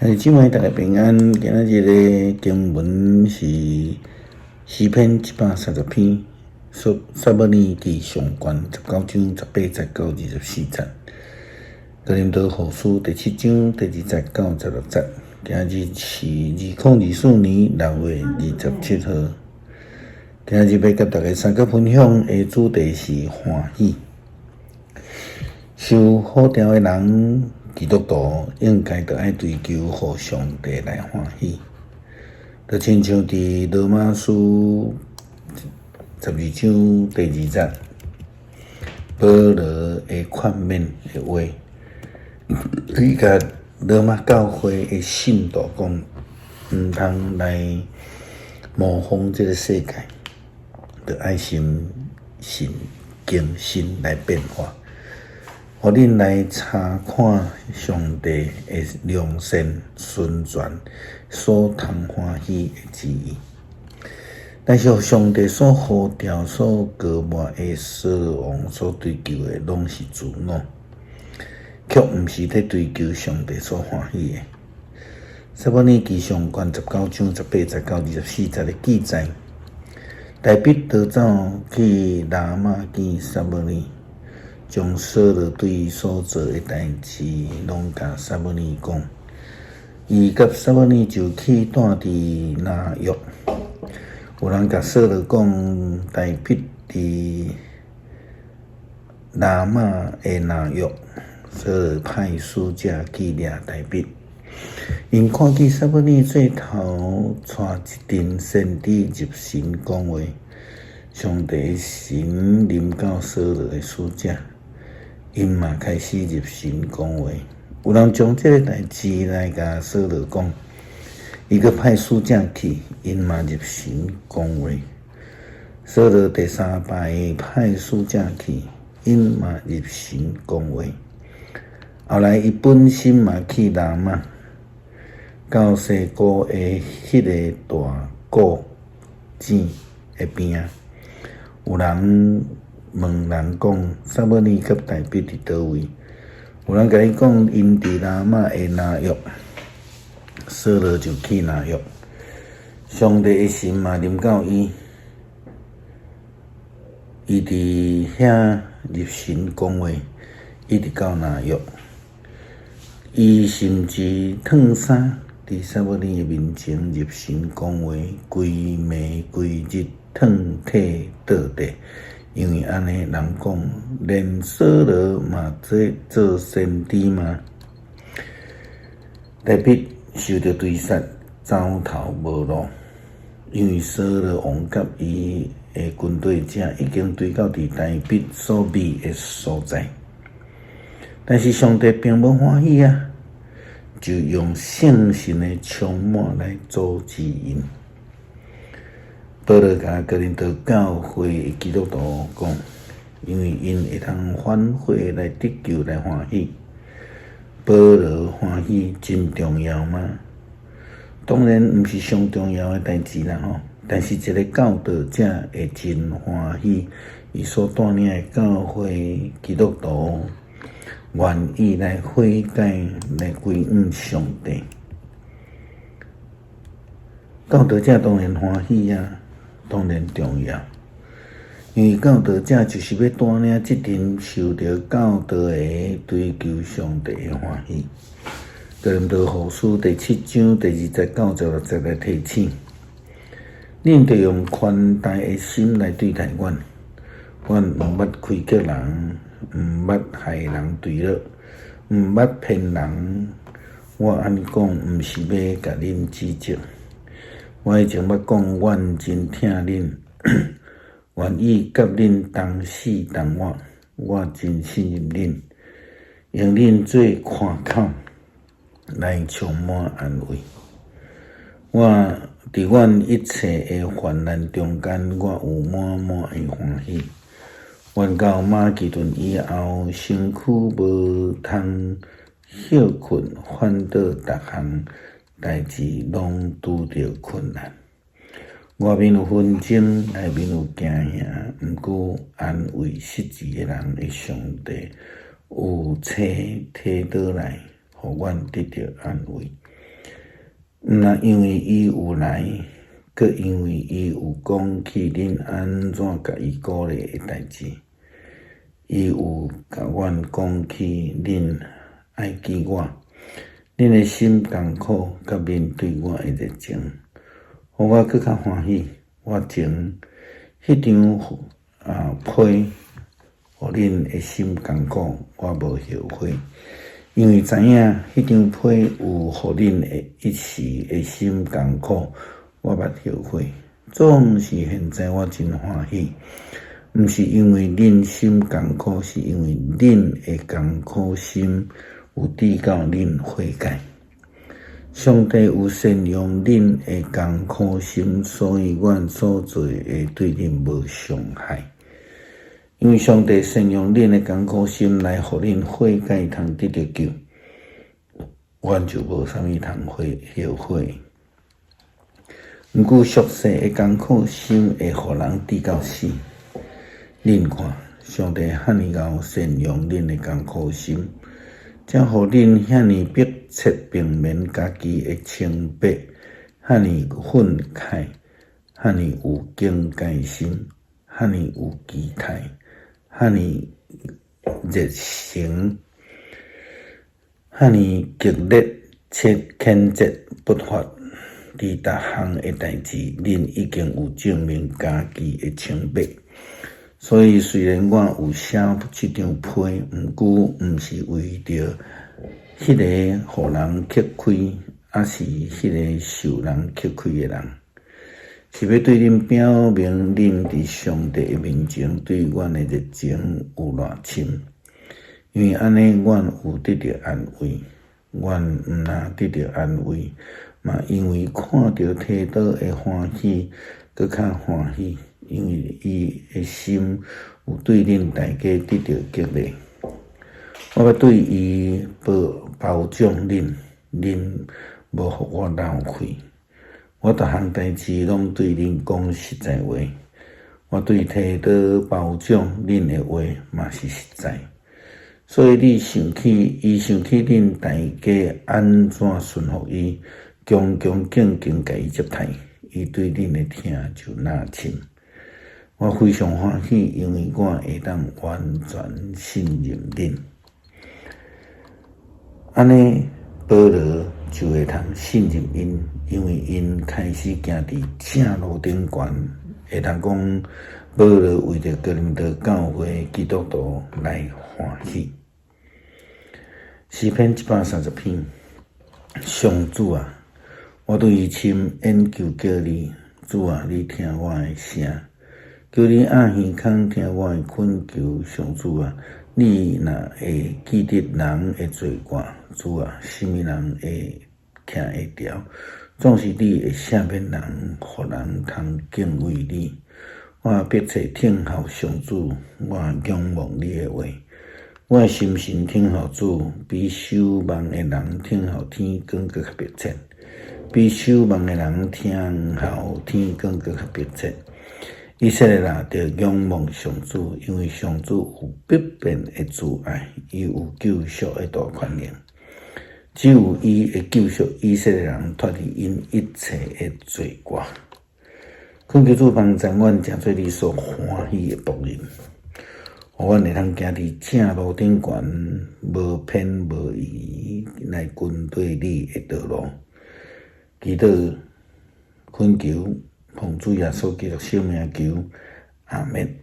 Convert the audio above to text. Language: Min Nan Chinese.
兄弟姊妹，大家平安。今仔日的經文是詩篇130篇，撒母耳記上卷19章18節到24節。哥林多後書第七章第2節到16節。今日是2024年6月27號。今日欲佮大家相佮分享的主題是歡喜。受呼召的人，基督徒應該著愛追求予上帝來歡喜，就親像佇羅馬書12章第2節，保羅的勸勉的話，伊共羅馬教會的信徒講，毋通來模仿這个世界，著愛心神更新來變化。予恁來查看上帝的良善、純全、所通歡喜的旨意。但是上帝所呼召、所膏抹的掃羅王所追求的，攏是自我，卻毋是咧追求上帝所歡喜的。撒母耳記上卷19章18節到24節的記載，大衛逃走去拉瑪見撒母耳。將掃羅對伊所做的代誌，攏共撒母耳講。伊佮撒母耳就去蹛佇拿約。有人共掃羅講，大衛佇拉瑪的拿約，掃羅派使者去掠大衛。𪜶看見撒母耳做頭帶一陣先知入神講話，上帝的神臨到掃羅的使者。𪜶嘛開始入神講話，有人將這个代誌來共掃羅講，伊閣派使者去，𪜶嘛入神講話。掃羅第三擺派使者去，𪜶嘛入神講話。後來伊本身嘛去拉瑪，到西谷的彼个大谷井的邊仔，有人問人講，撒母耳佮大衛佇佗位？有人共伊講，𪜶佇拉瑪的拿約，掃羅就去拿約。上帝的神嘛臨到伊，伊佇遐入神講話，一直到拿約。伊甚至脫衫佇撒母耳的面前入神講話，規暝規日褪體倒地。因為按呢，人講，連掃羅嘛做做先知嗎？大衛受著追殺，走投無路。因為掃羅王佮伊的軍隊者已經追到佇大衛所覕的所在，但是上帝並無歡喜啊，就用聖神的充滿來阻止𪜶。保羅共哥林多教會的基督徒講，因為𪜶會通反悔來得救來歡喜。保羅歡喜真重要嗎？當然毋是上重要的代誌啦吼。但是一个教導者會真歡喜，伊所帶領的教會基督徒願意來悔改，來歸向上帝。教導者當然歡喜啊！當然重要，因為教導者就是欲帶領這陣受著教導的追求上帝的歡喜。哥林多後書第七章第2節到16節來提醒，恁著用寬大的心來對待阮，阮毋捌虧欠人，毋捌害人墜落，毋捌騙人。我按呢講，毋是欲共恁指責。我以前捌講，阮真疼恁，願意佮恁同死同活。我真信任恁，用恁做看口來充滿安慰。我佇阮一切的患難中間，我有滿滿的歡喜。阮到馬其頓以後，身軀無通歇睏，反倒逐項代誌攏拄著困難。外面有紛爭，內面有驚嚇，毋過安慰失志的人的上帝有冊提倒來，予阮得著安慰。毋若因為伊有來，閣因為伊有講起恁按怎共伊鼓勵的代誌，伊有共阮講起恁愛見我，恁的心艱苦，佮恁對我的熱情，予我閣較歡喜。我前彼張批，予恁的心艱苦，我無後悔，因為知影彼張批有予恁的一時的心艱苦，我捌後悔。總是現在我真歡喜，毋是因為恁心艱苦，是因為恁的艱苦心有致到恁悔改。上帝有善用恁的艱苦心，所以阮所做的對恁無傷害。因為上帝善用恁的艱苦心來予恁悔改，通得著救，阮就無啥物通悔後悔。毋過俗世的艱苦心會予人致到死。恁看，上帝遐爾𠢕善用恁的艱苦心，才予恁遐爾迫切避免家己的清白，遐爾憤慨，遐爾有警戒心，遐爾有期待，遐爾熱誠，遐爾極力切譴責不法。佇逐項的代誌，恁已經有證明家己的清白。所以雖然我有寫這張批，毋過毋是為著彼个予人吃虧，抑是彼个受人吃虧的人，是欲對恁表明恁佇上帝的面前對阮的熱情有偌深。因為按呢，阮有得著安慰，阮毋若得著安慰，嘛因為看著提多的歡喜，閣較歡喜，因為伊的心有對恁大家得著激勵。我欲對伊保保證恁，恁無予我浪費。我逐項代誌攏對恁講實在話。我對提多保證恁的話嘛是實在。所以你想起，伊想起恁大家按怎順服伊，恭恭敬敬共伊接待，伊對恁的疼就若深。我非常歡喜，因為我會當完全信任恁。按呢，保羅就會通信任𪜶，因為𪜶開始行佇正路頂懸，會當講保羅為著哥林多教會基督徒來歡喜。詩篇130篇，上主啊，我對深淵求叫你，主啊，你聽我的聲，求你掩耳孔聽我的懇求，上主啊，你若會記得人的罪過，主啊，啥物人會徛會牢？總是你會赦免人，予人通敬畏你。我迫切等候上主，我仰望你的話。我的心神等候主，比守望的人等候天光閣較迫切，比守望的人等候天光閣較迫切。以色列人著仰望上主，因為上主有不變的慈愛，伊有救贖的大權能。只有伊會救贖以色列人脫離𪜶一切的罪過。懇求主幫助阮，成做你所歡喜的僕人，予阮會通行佇正路頂懸，無偏無倚來跟綴你的道路。祈禱懇求，奉主耶穌基督聖名求，阿們。